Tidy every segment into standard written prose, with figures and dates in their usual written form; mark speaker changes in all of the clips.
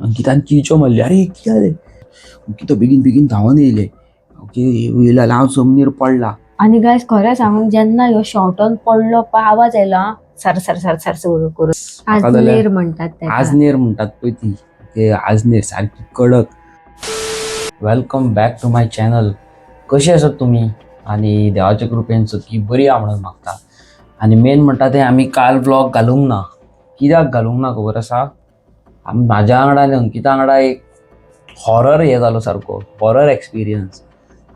Speaker 1: अंकितान किळच्यो मारल्यो, अरे कितें जालें? अंकिता बेगीन बेगीन धांवन येयलें. ओके, येयलें जाल्यार हांव जमनीर पडला.
Speaker 2: आनी गायज, खरें सांगूंक, जेन्ना ह्यो शॉर्टून पडलो पळय, आवाज आयलो आं, sir sir sir sir sir करून.
Speaker 1: म्हाका जाल्यार
Speaker 2: आजनेर म्हणटात तेका.
Speaker 1: आजनेर म्हणटात पळय ती. ओके, आजनेर सारकी कडक. Welcome back to my channel. कशी आसात तुमी? आनी देवाच्या कृपेन सगळीं बरी आहा म्हणून मागता. आनी मेन म्हणटा तें, आमी काल व्लॉग घालूंक ना. कित्याक घालूंक ना खबर आसा? आमी म्हाज्या वांगडा आनी अंकिता वांगडा एक हॉरर हे जालो, सारको हॉरर एक्सपिरियन्स.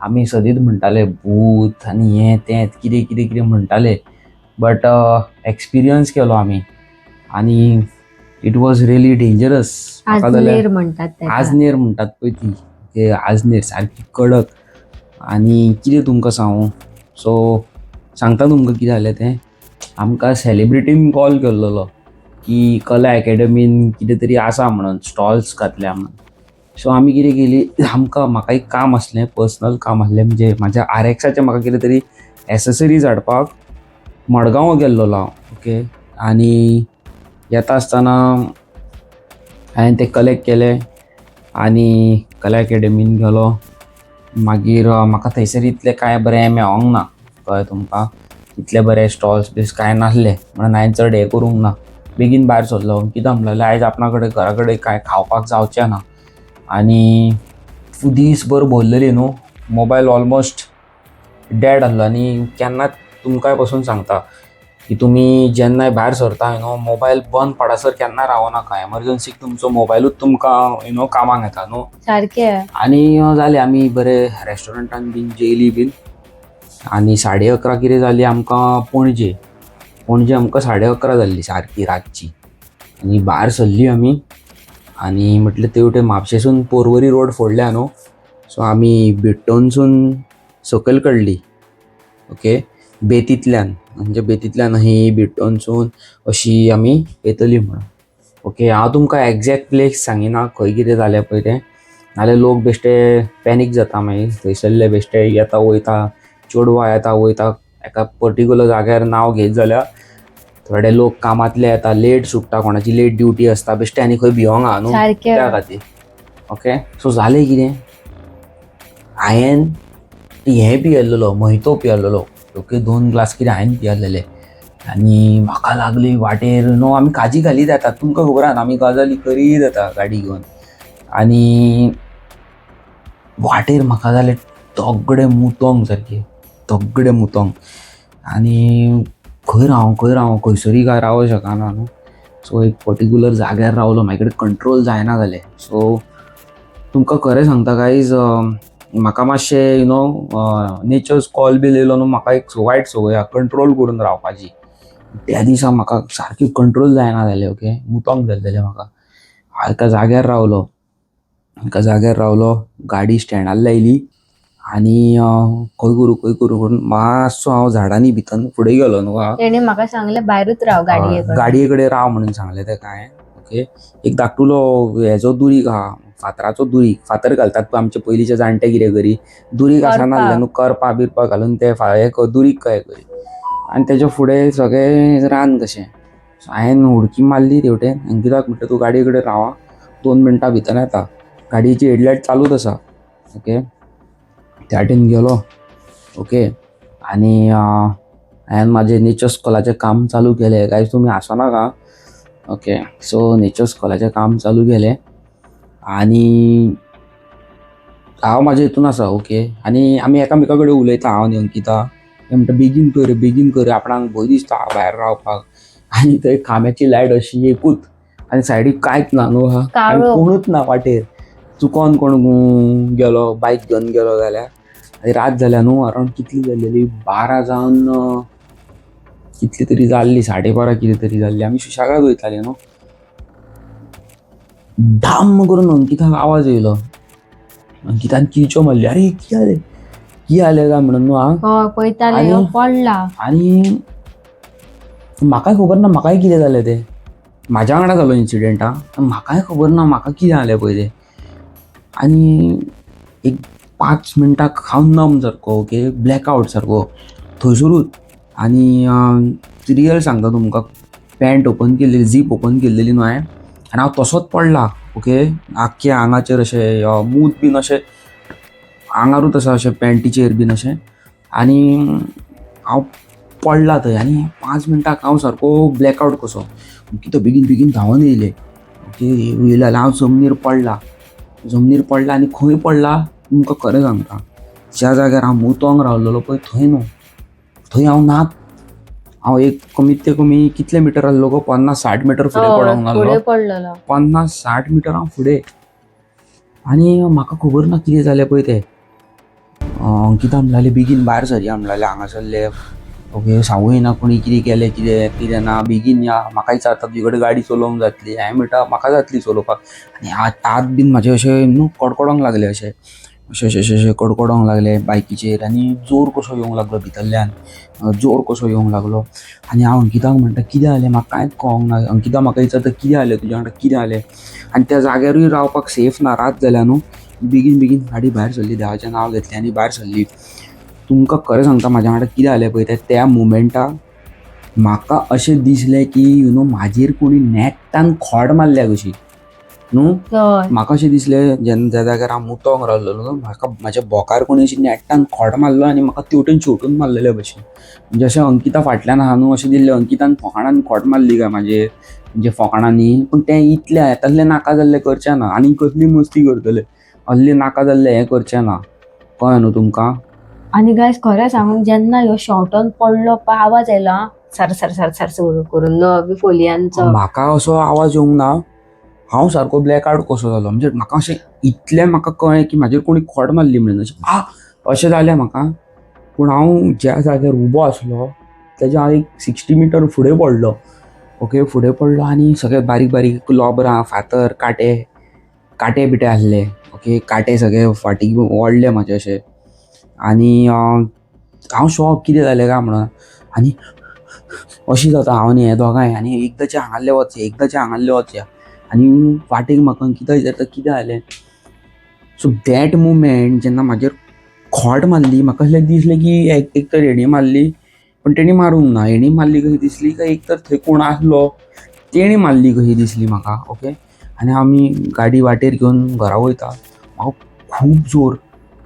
Speaker 1: आमी सदींच म्हणटाले भूत आनी हें तें कितें कितें कितें म्हणटाले, बट एक्सपिरियन्स केलो आमी आनी it was really dangerous म्हाका जाल्यार.
Speaker 2: आजनेर म्हणटात तेका.
Speaker 1: आजनेर म्हणटात पळय ती. ओके, आजनेर सारकी कडक. आनी कितें तुमकां सांगू, सो सांगता तुमकां कितें जालें तें. आमकां सेलिब्रिटीन कॉल केल्लोलो की कला एकेडमीन कितें तरी आसा म्हणून, स्टॉल्स घातल्या म्हणून. सो आमी कितें केली, आमकां म्हाका एक काम आसलें, पर्सनल काम आसलें, म्हणजे म्हाज्या आर एक्साचें म्हाका कितें तरी एसेसरीज हाडपाक मडगांव गेल्लोलो हांव. ओके, आनी येता आसतना हांवें ते कलेक्ट केले आनी कला एकेडमीन गेलो. मागीर म्हाका थंयसर इतलें कांय बरें मेळोंक ना, कळ्ळें तुमकां? इतले बरे स्टॉल्स बीस कांय नासले म्हणून हांवें चड हें करूंक ना, बेगीन भायर सरलो. कित्याक म्हणलें, आयज आपणा कडेन घरा कडेन कांय खावपाक जावचें ना आनी दीसभर भरलेली न्हू, मोबायल ऑलमोस्ट डेड आहलो. आनी केन्नाच तुमकांय पसून सांगता की तुमी जेन्नाय भायर सरता, you know, mobile बंद पडासर केन्ना रावनाका. एमर्जन्सीक तुमचो मोबायलूच तुमकां you know कामाक येता न्हू.
Speaker 2: सारकें.
Speaker 1: आनी जालें, आमी बरे रेस्टॉरंटान बीन जेयली बीन आनी 11:30 कितें जाली आमकां पणजे. पणजे आमकां 11:30 जाल्ली सारकी रातची. आनी भायर सरली आमी आनी म्हटलें ते वटेन म्हापशेसून पोरवरी रोड फोडल्या न्हू, सो आमी बिट्टोनसून सकयल काडली. ओके, बेतींतल्यान, म्हणजे बेतींतल्यान ही बिट्टोनसून अशी आमी येतली म्हणून. ओके, हांव तुमकां एग्जॅक्ट प्लेस सांगिना खंय कितें जालें पळय तें, नाल्यार लोक बेश्टे पॅनीक जाता. मागीर थंयसरले बेश्टे येता वयता, चेडवां येता वयता. एका पर्टिक्युलर जाग्यार नांव घेत जाल्यार थोडे लोक कामांतले येता, लेट सुट्टा, कोणाची लेट ड्युटी आसता, बेश्टे आनी खंय भियोंक आहा न्हू त्या खातीर. ओके, सो जालें कितें, हांवें हें पियेल्लो, मोहितो पियेल्लो. ओके, दोन ग्लास कितें हांवें पियेल्लेले आनी म्हाका लागली वाटेर न्हू, आमी काजी घालीत येतात, तुमकां खबर आहा, आमी गजाली करीत येता गाडी घेवन. आनी वाटेर म्हाका जालें तगडें मुतोंक, सारकें तगडें मुतोंक. आनी खंय राव, खंय राव, खंयसरूय काय रावंक शकना न्हू. सो एक पर्टिक्युलर जाग्यार रावलो, म्हाजे कडेन कंट्रोल जायना जालें. सो तुमकां खरें सांगता गायज, म्हाका मातशें you know nature's call बीन येयलो न्हू, म्हाका एक वायट संवय आहा कंट्रोल करून रावपाची. त्या दिसा म्हाका सारकी कंट्रोल जायना जालें. ओके, मुतोंक जाल्लेलें म्हाका. हांव एका जाग्यार रावलो, एका जाग्यार रावलो, गाडी स्टँडार लायली आनी खंय करूं, खंय करूं करून मातसो हांव झाडांनी भितर फुडें गेलो न्हू हांव.
Speaker 2: तेणे म्हाका सांगलें, भायरूच राव गाडये कडेन.
Speaker 1: गाडये कडेन राव म्हणून सांगलें तेका हांवें. ओके, एक धाकटुलो हेजो दुरीग आहा, फातराचो दुरीग. फातर घालतात पळय आमचे पयलींचे जाणटे कितें करी, दुरीग आसा नासलें न्हू, करपा बिरपा घालून ते हे दुरीग कशें करी. आनी तेच्या फुडें सगळें रान कशें. सो हांवें उडकी मारली तेवटेन. अंकिताक म्हटलें, तूं गाडये कडेन राव आं, 2 मिनटां भितर येता. गाडयेची हेडलायट चालूच आसा. ओके, त्या वाटेन गेलो. ओके, आनी हांवें म्हाजें नेचर्स कॉलाचें काम चालू केलें. गायज, तुमी हांसो नाका. ओके, सो नेचर्स कॉलाचें काम चालू केलें आनी हांव म्हाज्या हितून आसा. ओके, आनी आमी एकामेका कडेन उलयता, हांव आनी अंकिता. तें म्हणटा, बेगीन कर, बेगीन कर, आपणाक भंय दिसता भायर रावपाक. आनी थंय खांब्याची लायट अशी एकूच आनी सायडीक कांयच ना न्हू हा आनी
Speaker 2: काळोख.
Speaker 1: कोणूच ना वाटेर. चुकोन कोण गेलो, बायक घेवन गेलो जाल्यार. आनी रात जाल्या न्हू, अरावंड कितली जाल्लेली, 12 जावन कितली तरी जाल्ली, 12:30 कितें तरी जाल्ली. आमी सुशेगाद वयताले न्हू, धाम करून अंकिताक आवाज येयलो. अंकितान किळच्यो मारल्यो, अरे कितें जालें, कितें जालें काय म्हणून न्हू आं.
Speaker 2: हय, पळयताले ह्यो पडला.
Speaker 1: आनी म्हाकाय खबर ना म्हाकाय कितें जालें तें. म्हाज्या वांगडा जालो इन्सिडंट आं, म्हाकाय खबर ना म्हाका कितें जालें पळय तें. आनी एक 5 मिनटां हांव नम सारको. ओके, ब्लॅकआवट सारको थंयसरूच. आनी रियल सांगता तुमकां, पॅन्ट ओपन केल्लेली, झीप ओपन केल्लेली न्हू हांवें, आनी हांव तसोच पडला. ओके आख्खे आंगाचेर अशें मूत बीन अशें आंगारूच आसा अशें पॅन्टीचेर बीन अशें. आनी हांव पडला थंय आनी 5 मिनटाक हांव सारको ब्लॅकआवट कसो. अंकिता बेगीन बेगीन धांवन येयलें. ओके येयलें जाल्यार हांव जमनीर पडला. जमनीर पडला आनी खंय पडला तुमकां खरें सांगता, ज्या जाग्यार हांव मुतोंक रावलेलो पळय थंय न्हू, थंय हांव नात. हांव एक कमीत ते कमी कितले मिटर आसलो गो, 50-60 मिटर फुडें पडोंक नासलो.
Speaker 2: फुडें पडलेलो.
Speaker 1: 50-60 मिटर हांव फुडें. आनी म्हाका खबर ना कितें जालें पळय तें. अंकिता म्हणलें बेगीन भायर सरया म्हणलें हांगासरले. ओके सांगू येना कोणी कितें केलें कितें कितें ना, बेगीन या. म्हाका विचारता तुजे कडेन गाडी चलोवंक जातली? हांवें म्हणटा म्हाका जातली चलोवपाक. आनी हात बीन म्हाजे अशे न्हू कडकडोंक लागले, अशे अशे अशे अशे अशे कडकडोंक लागले बायकीचेर. आनी जोर कसो येवंक लागलो भितरल्यान, जोर कसो येवंक लागलो. आनी हांव अंकिताक म्हणटा कितें जालें, म्हाका कांयच कळोंक ना. अंकिता म्हाका विचारता कितें जालें तुज्या वांगडा, कितें जालें. आनी त्या जाग्यारूय रावपाक सेफ ना, रात जाल्या न्हू. बेगीन बेगीन गाडी भायर सरली, देवाचें नांव घेतलें आनी भायर सरली. तुमकां खरें सांगता म्हाज्या वांगडा कितें जालें पळय तें, त्या मुमेंटाक म्हाका अशें दिसलें की you know म्हाजेर कोणी नेटान खोड मारल्या कशी न्हू. म्हाका अशें दिसलें जेन्ना ज्या जाग्यार हांव मुतोंक रावलेलो न्हू, म्हाका म्हाज्या बोकार कोणी अशी नेटान खोड मारलो आनी म्हाका तेवटेन शेवटून मारलेले भशेन. म्हणजे अशें अंकिता फाटल्यान आहा न्हू अशें दिसलें, अंकितान फोकाणान खोट मारली काय म्हाजेर, म्हणजे फोकाणांनी. पूण तें इतलें तसलें नाका जाल्लें करचें ना, आनी कसली मस्ती करतले, असलें नाका जाल्लें हें करचें ना, कळ्ळें न्हू तुमकां.
Speaker 2: आनी गायज खरें सांगूंक जेन्ना ह्यो शॉर्टन पडलो पळय आवाज आयलो सर सर सर सर करून न्हू फोलियांचो,
Speaker 1: म्हाका असो आवाज येवंक ना, हांव सारको ब्लॅक आवट कसो जालो. म्हणजे म्हाका अशें इतलें म्हाका कळ्ळें की म्हाजेर कोणी खोट मारली म्हणून, अशें आ अशें जालें म्हाका. पूण हांव ज्या जाग्यार उबो आसलो तेज्या हांव एक 60 मिटर फुडें पडलो. ओके फुडें पडलो आनी सगळे बारीक बारीक लोबरां, फातर, कांटे कांटे बिटे आसले. ओके कांटे सगळे फाटीक ओडले म्हाजे अशे. आनी हांव शॉक कितें जालें काय म्हणून. आनी अशें जाता हांव न्ही हे दोगांय, आनी एकदांचें हांगासरलें वचया, एकदांचें हांगासरलें वचया. आनी वाटेक म्हाका अंकिता विचारता कितें जालें. सो that moment जेन्ना म्हाजेर खोट मारली, म्हाका अशें दिसलें की एक तर हेणी मारली, पूण तेणी मारूंक ना, हेणी मारली कशी दिसली काय एक तर थंय कोण आसलो तेणी मारली कशी दिसली म्हाका. ओके आनी आमी गाडी वाटेर घेवन घरा वयता, म्हाका खूब जोर,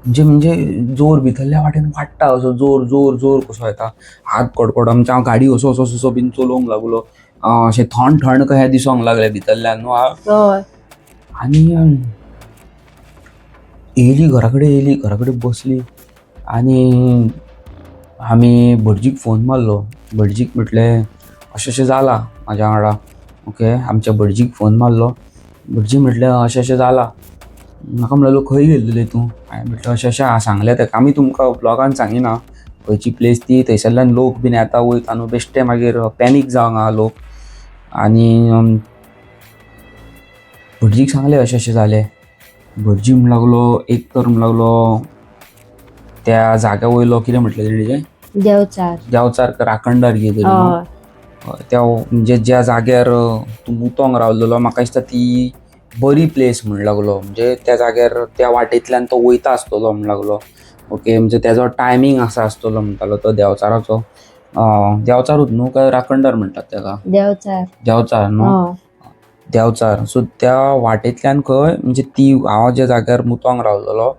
Speaker 1: म्हणजे म्हणजे जोर भितरल्या वाटेन वाडटा असो जोर जोर जोर कसो येता, हात कडकडो. म्हणजे हांव गाडी असो असो असो बीन चलोवंक लागलो, अशें थंड थंड कशें दिसोंक लागलें भितरल्यान न्हू. आनी येयली घरा कडेन, येयली घरा कडेन बसली आनी आमी भटजीक फोन मारलो. भटजीक म्हटलें अशें अशें जालां म्हाज्या वांगडा. ओके आमच्या भटजीक फोन मारलो, भटजी म्हटलें अशें अशें जालां. म्हाका म्हणलो खंय गेल्लें तूं? हांवें म्हटलें अशें अशें सांगलें ताका. आमी तुमकां ब्लॉगान सांगिना खंयची प्लेस ती, थंयसरल्यान लोक बीन येता वयता न्हू, बेश्टे मागीर पॅनीक जावंक आहा लोक. आनी भटजीक सांगलें अशें अशें जालें. भटजी म्हण लागलो एक तर म्हण लागलो त्या जाग्या वयलो कितें म्हटलें तेणी तें,
Speaker 2: देवचार,
Speaker 1: देवचार राखणदार कितें तरी न्हू, त्या म्हणजे ज्या जाग्यार तूं मुतोंक रावलेलो म्हाका दिसता ती बरी प्लेस म्हण लागलो. म्हणजे त्या जाग्यार त्या वाटेंतल्यान तो वयता आसतलो म्हण लागलो. ओके म्हणजे तेजो टायमींग आसा आसतलो म्हणटालो तो देवचाराचो. देवचारूच न्हू काय राखणदार म्हणटात तेका?
Speaker 2: देवचार,
Speaker 1: देवचार न्हू, देवचार. सो त्या वाटेंतल्यान खंय म्हणजे ती हांव ज्या जाग्यार मुतोंक रावलेलो,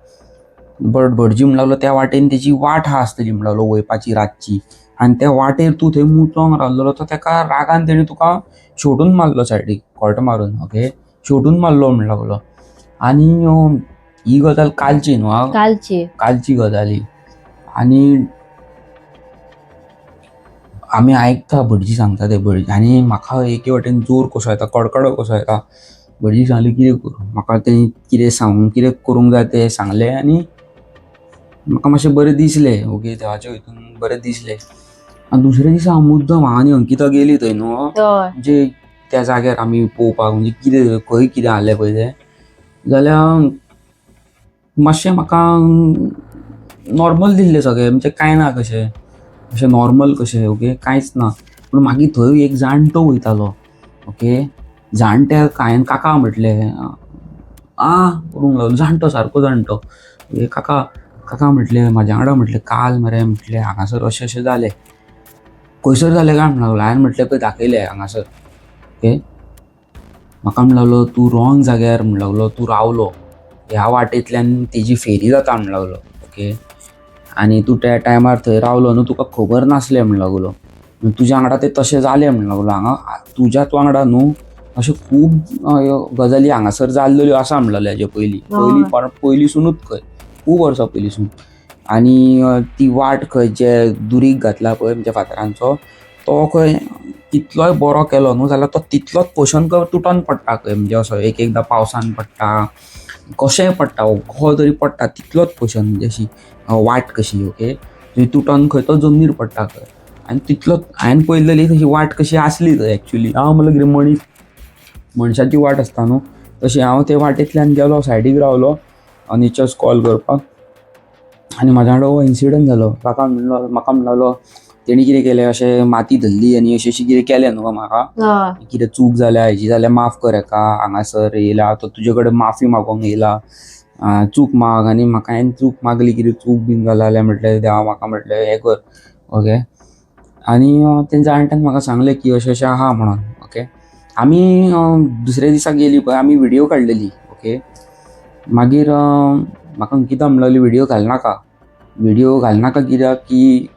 Speaker 1: बट भटजी म्हण लागलो त्या वाटेन तेजी वाट आहा आसतली म्हण लागलो वयपाची रातची, आनी त्या वाटेर तूं थंय मुतोंक रावलेलो तो तेका रागान तेणी तुका शेवटून मारलो सायडीक खोट मारून. ओके शेवटून मारलो म्हण लागलो. आनी ही गजाल कालची न्हू,
Speaker 2: कालची
Speaker 1: कालची गजाल ही. आनी आमी आयकता भटजी सांगता ते भटजी, आनी म्हाका एके वाटेन जोर कसो येता, कडकडो कसो येता. भटजी सांगली कितें करूं, म्हाका तेणी कितें सांगूंक कितें करूंक जाय तें सांगलें आनी म्हाका मातशें बरें दिसलें. ओके देवाच्या हितून बरें दिसलें. आनी दुसऱ्या दिसा हांव मुद्दम हांव आनी अंकिता गेली थंय न्हू, म्हणजे त्या जाग्यार आमी पळोवपाक, म्हणजे कितें खंय कितें आहलें पळय तें, जाल्यार मातशें म्हाका नॉर्मल दिसलें सगळें, म्हणजे कांय ना कशें, अशें नॉर्मल कशें. ओके कांयच ना. पूण मागीर थंय एक जाणटो वयतालो. ओके जाणट्याक हांवें काका म्हटलें, आ करूंक लागलो जाणटो, सारको जाणटो. ओके काका काका म्हटलें म्हाज्या वांगडा म्हटलें काल मरे म्हटलें हांगासर अशें अशें जालें, खंयसर जालें काय म्हण लागलो. हांवें म्हटलें पळय दाखयलें हांगासर. ओके म्हाका म्हण लागलो तूं रॉंग जाग्यार म्हण लागलो तूं रावलो, ह्या वाटेंतल्यान तेजी फेरी जाता म्हण लागलो. ओके, आनी तूं त्या टायमार थंय रावलो न्हू, तुका खबर नासलें म्हण लागलो, तुज्या वांगडा तें तशें जालें म्हण लागलो. हांगा तुज्याच वांगडा न्हू अश्यो खूब गजाली हांगासर जाल्ल्यो आसा म्हण लागले हेजे पयलीं, पयलीं पयलींसुनूच खंय खूब वर्सां पयलींसून. आनी ती वाट खंय जे दुरीग घातला पळय म्हणजे फातरांचो, तो खंय कितलोय बरो केलो न्हू जाल्यार तो तितलोच पोशन तुटोन पडटा खंय, म्हणजे असो एक एकदां पावसान पडटा, कशेंय पडटा, कसो तरी पडटा, तितलोच पोशन म्हणजे अशी वाट कशी. ओके, थंय तुटोन खंय तो जमनीर पडटा खंय. आनी तितलोच हांवें पळयलेली तशी वाट कशी आसली थंय एक्चुली. हांव म्हणल्यार कितें मनीस मनशाची वाट आसता न्हू, तशी हांव ते वाटेंतल्यान गेलो, सायडीक रावलो नेचर्स कॉल करपाक. आनी म्हाज्या वांगडा हो इन्सिडंट जालो. काका म्हणलो, म्हाका म्हण लागलो तेणी कितें केलें, अशें माती धरली आनी अशें अशें कितें केलें न्हू म्हाका, कितें चूक जाल्या हेजी जाल्यार माफ कर हेका, हांगासर येयला तो तुजे कडेन माफी मागोंक येयला, चूक माग. आनी म्हाका हांवें चूक मागली, कितें चूक बीन जाल्या जाल्यार म्हटलें देवा म्हाका म्हटलें हें कर. ओके, आनी तें जाणट्यान म्हाका सांगलें की अशें अशें आहा म्हणून. ओके, आमी दुसऱ्या दिसा गेली पळय, आमी व्हिडियो काडलेली. ओके, मागीर म्हाका अंकिता म्हणलेली व्हिडियो घालनाका, व्हिडियो घालनाका कित्याक की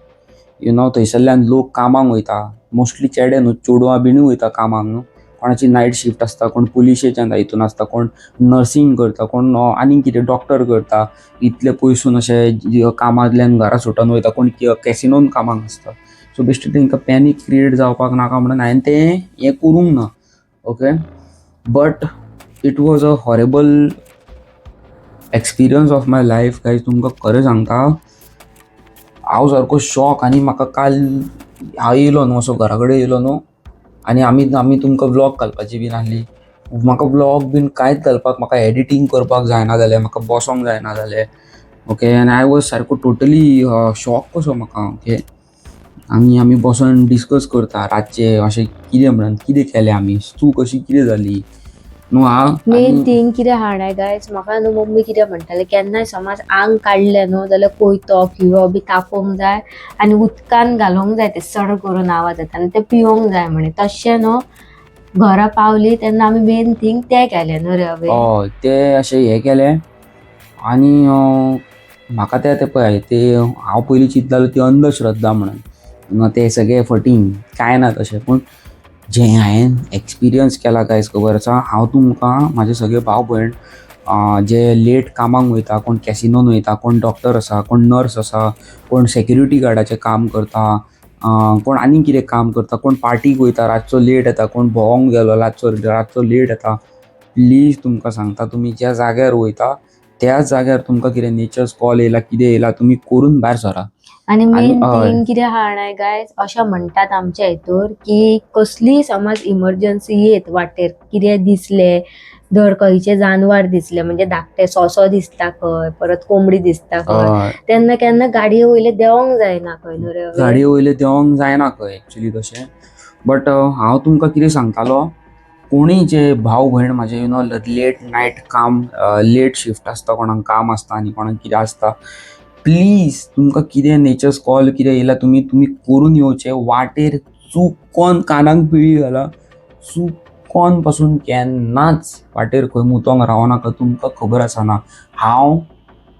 Speaker 1: you know थंयसरल्यान लोक कामाक वयता, मोस्टली चेडे न्हू, चेडवां बिनूय वयता कामाक न्हू, कोणाची नायट शिफ्ट आसता, कोण पुलिशेच्या हितून आसता, कोण नर्सिंग करता, कोण आनीक कितें डॉक्टर करता, इतले पयसून अशे कामांतल्यान घरा सुटोन वयता, कोण कॅसिनोन कामाक आसता. सो बेश्टे तेंकां पॅनीक क्रिएट जावपाक नाका म्हणून हांवें तें हें करूंक ना. Okay, but it was a horrible experience of my life guys. तुमकां खरें सांगता, हांव सारको शॉक. आनी म्हाका काल हांव येयलो न्हू असो घरा कडेन येयलो न्हू, आनी आमी आमी तुमकां व्लॉग घालपाची बीन आसली, म्हाका व्लॉग बीन कांयच घालपाक, म्हाका एडिटींग करपाक जायना जालें, म्हाका बसोंक जायना जालें. ओके, आनी I was सारको टोटली शॉक कसो म्हाका. ओके, आनी आमी बसोन डिस्कस करता रातचे अशें कितें म्हणून कितें केलें आमी, चूक अशी कितें जाली न्हू. हांव
Speaker 2: मेन थिंग कितें हाडा गायज, म्हाका न्हू मम्मी कितें म्हणटाले, केन्नाय समज आंग काडलें न्हू जाल्यार कोयतो किंवा बी तापोवंक जाय आनी उदकान घालूंक जाय, ते सड करून आवाज येता आनी ते पिवंक जाय म्हणे. तशें न्हू घरा पावली तेन्ना आमी मेन थिंग तें केलें न्हू रे हांवें.
Speaker 1: हय, ते अशें हें केलें. आनी म्हाका तें आतां पळय ते हांव पयलीं चिंततालो ती अंधश्रद्धा म्हणून, ते सगळे फटींग कांय ना तशें, पूण जें हांवें एक्सपिरियन्स केला गायज खबर आसा, हांव तुमकां म्हाजे सगळे भाव भयण जे लेट कामाक वयता, कोण कॅसिनोन वयता, कोण डॉक्टर आसा, कोण नर्स आसा, कोण सेक्युरिटी गार्डाचें काम करता, कोण आनीक कितें काम करता, कोण पार्टीक वयता रातचो लेट येता, कोण भोंवोंक गेलो रातचो रातचो लेट येता, प्लीज तुमकां सांगता, तुमी ज्या जाग्यार वयता त्याच जाग्यार तुमकां कितें नेचर्स कॉल येयला कितें येयला तुमी करून भायर सरा.
Speaker 2: आनी मेन थिंग कितें आहा गायज, अशें म्हणटात आमच्या हितूर की कसलीय समज इमर्जन्सी येत वाटेर, कितें दिसलें धर खंयचें जानवर दिसलें, म्हणजे धाकटें सोंसो दिसता खंय, परत कोंबडी दिसता खंय, तेन्ना केन्ना गाडये वयले देंवोंक जायना खंय न्हू रे.
Speaker 1: गाडये वयले देंवोंक जायना खंय एक्चुली तशें. बट हांव तुमकां कितें सांगतालो, कोणीय जे भाव भयण म्हाजे you know late night काम, लेट शिफ्ट आसता, कोणाक काम आसता आनी कोणाक कितें आसता, प्लीज तुमकां कितें नेचर्स कॉल कितें येयला तुमी तुमी करून येवचें. वाटेर चुकोन कानाक पिळी घाला, चुकोन पासून केन्नाच वाटेर खंय मुतोंक रावनाका, तुमकां खबर आसना. हांव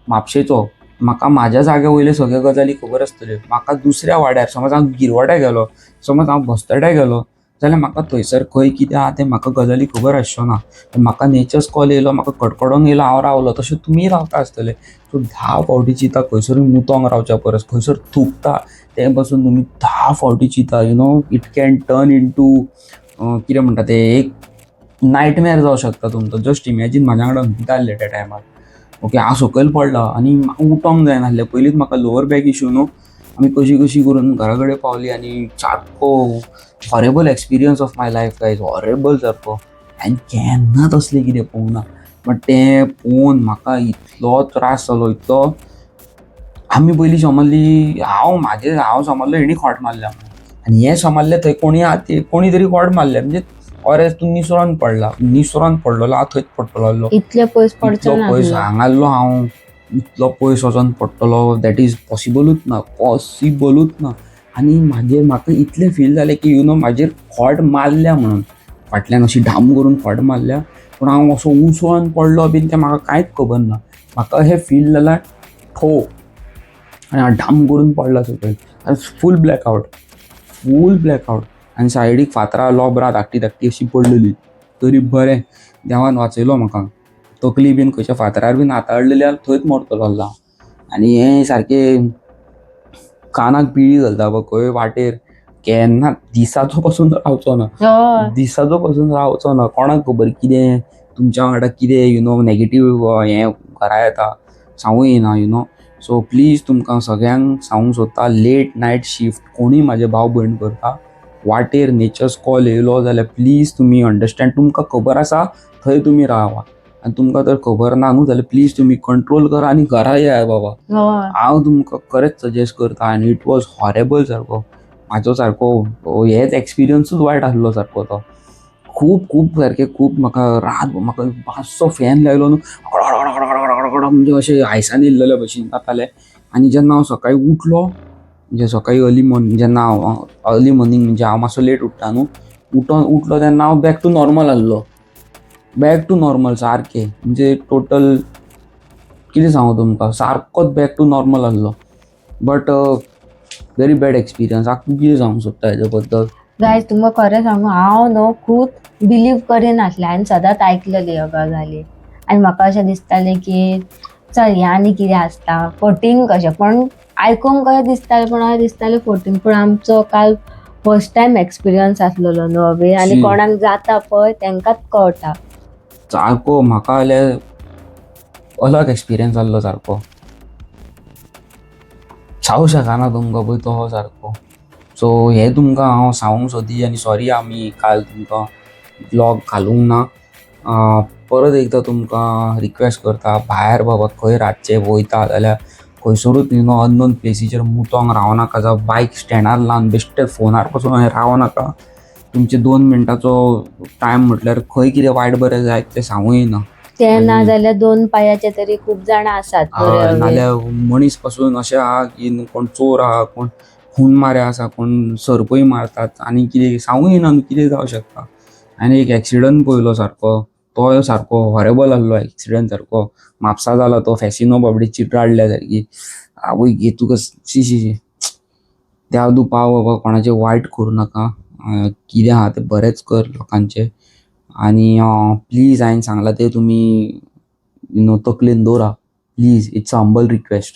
Speaker 1: म्हापशेचो, म्हाका म्हाज्या जाग्या वयल्यो सगळ्यो गजाली खबर आसतल्यो. म्हाका दुसऱ्या वाड्यार समज हांव गिरवड्या गेलो, समज हांव बस्तड्या गेलो जाल्यार म्हाका थंयसर खंय कितें आहा तें म्हाका गजाली खबर आसच्यो ना. म्हाका नेचर्स कॉल येयलो, म्हाका कडकडोंक येयलो, हांव रावलो, तशें तुमीय रावता आसतले. सो 10 फावटी चिंता खंयसरूय मुतोंक रावच्या परस, खंयसर थुकता तें पासून तुमी 10 फावटी चिंता. You know it can turn into कितें म्हणटा तें, एक नायटमेर जावं शकता तुमचो. जस्ट इमॅजीन म्हाज्या वांगडा अंकिता आसलें त्या टायमार. ओके, हांव सकयल पडलो आनी म्हाका उठोंक जायना आसलें, पयलींच म्हाका लोवर बॅक इशू न्हू. आमी कशी कशी करून घरा कडेन पावली आनी सारको horrible experience of my life guys, horrible सारको. हांवें केन्ना तसलें कितें पळोवंक ना, बट तें पळोवन म्हाका इतलो त्रास जालो, इतलो. आमी पयलीं समजली, हांव म्हाजें हांव समजलो हेणी खोट मारल्या म्हणून, आनी हें समजलें थंय कोणी आहा ती कोणी तरी खोट मारल्या, म्हणजे अरे तूं निसरोन पडला, निसरोन पडलेलो हांव थंयच पडटलो आसलो.
Speaker 2: इतले पयस पडचो
Speaker 1: इतलो पयस
Speaker 2: ना
Speaker 1: हांगासरलो हांव इतलो पयस वचोन पडटलो, that is पॉसिबलूच ना, पॉसिबलूच ना. आनी म्हाजेर म्हाका इतलें फील जालें की you know म्हाजेर खोट मारल्या म्हणून, फाटल्यान अशी ढाम करून फट मारल्या. पूण हांव असो उसळोन पडलो बीन तें म्हाका कांयच खबर ना. म्हाका अशें फील जालां ठो आनी हांव ढाम करून पडलो सकयल. आनी फूल ब्लॅकआवट, फूल ब्लॅकआवट. आनी सायडीक फातरां लोबरां धाकटी धाकटी अशी पडलेली. तरी बरें देवान वाचयलो म्हाका. तकली बीन खंयच्या फातरार बीन हाताळलेली जाल्यार थंयच मरतलो आसलो हांव. आनी हें सारकें कानाक पिळी घालता पळय खंय वाटेर केन्ना दिसाचो पसून रावचो ना. दिसाचो पसून रावचो ना. कोणाक खबर कितें तुमच्या वांगडा कितें you know negative हें घरा येता, सांगू येना you know. So please तुमकां सगळ्यांक सांगूंक सोदता, लेट नायट शिफ्ट कोणूय म्हाजे भाव भयण करता, वाटेर नेचर्स कॉल येयलो जाल्यार प्लीज तुमी अंडरस्टँड, तुमकां खबर आसा थंय तुमी रावा. आनी तुमकां जर खबर ना न्हू जाल्यार प्लीज तुमी कंट्रोल करा आनी घरा येया बाबा. हांव तुमकां खरेंच सजेस्ट करता. आनी it was horrible सारको म्हाजो सारको हेच एक्सपिरियन्सूच वायट आसलो सारको तो. खूब खूब सारकें खूब म्हाका रात म्हाका मातसो फॅन लायलो न्हू कडकड म्हणजे अशें आयसान येयल्लेले भशेन जातालें. आनी जेन्ना हांव सकाळीं उठलो, म्हणजे सकाळीं अर्ली मॉर्निंग, जेन्ना हांव अर्ली मॉर्निंग म्हणजे हांव मातसो लेट उठ्ठा न्हू, उठोन उठलो तेन्ना हांव बॅक टू नॉर्मल आसलो. बॅक टू नॉर्मल सारकें, म्हणजे टोटल कितें सांगू तुमकां, सारकोच बॅक टू नॉर्मल आसलो. But very bad experience. आतां तूं कितें सांगूंक सोदता हेजे बद्दल?
Speaker 2: गायज, तुमकां खरें सांगू, हांव न्हू खूब बिलीव करिनासलें. हांवें सदांच आयकलेली ह्यो गजाली आनी म्हाका अशें दिसतालें की चल हें आनी कितें आसता फटींग कशें, पण आयकूंक कशें दिसतालें, पूण अशें दिसतालें फटींग. पूण आमचो काल फर्स्ट टायम एक्सपिरियन्स आसलेलो न्हू अभी, आनी
Speaker 1: शी.
Speaker 2: कोणाक जाता पळय तेंकांच कळटा.
Speaker 1: सारको म्हाका जाल्यार अलग एक्सपिरियन्स जाल्लो सारको, सांगू शकना तुमकां पळय तो सारको. सो हें तुमकां हांव सांगूंक सोदी. आनी सॉरी आमी काल तुमकां व्लॉग घालूंक ना. परत एकदां तुमकां रिक्वेस्ट करता, भायर बाबा खंय रातचे वयता जाल्यार खंयसरूच you know unknown प्लेसीचेर मुतोंक रावनाका, जावं बायक स्टँडार लावन बेश्टे फोनार पसून अशें रावनाका. तुमचे 2 मिनटाचो टायम म्हटल्यार खंय कितें वायट बरें जायत तें सांगू येना.
Speaker 2: ते ना
Speaker 1: आनी
Speaker 2: जाल्यार 2 पांयाचे तरी खूब जाणां आसात बरे
Speaker 1: हय,
Speaker 2: अवे.
Speaker 1: नाल्यार मनीस पासून अशें आहा की कोण चोर आहा, कोण खून मारे आसा, कोण सर्पय मारतात आनी कितें सांगू येना न्हू कितें जावं शकता. आनी एक एक्सिडंट पयलो सारको, तोय सारको हॉरेबल आसलो एक्सिडंट सारको. म्हापसा जालो तो, फॅसिनो बाबडी चित्राडल्या सारकी. आवय गे तुका, शी शी शी. देव तूं पाव बाबा, कोणाचें वायट करूं नाका. कितें आहा तें बरेंच कर लोकांचें. आनी प्लीज हांवें सांगलां तें तुमी you know तकलेन दवरा. Please, it's a humble request.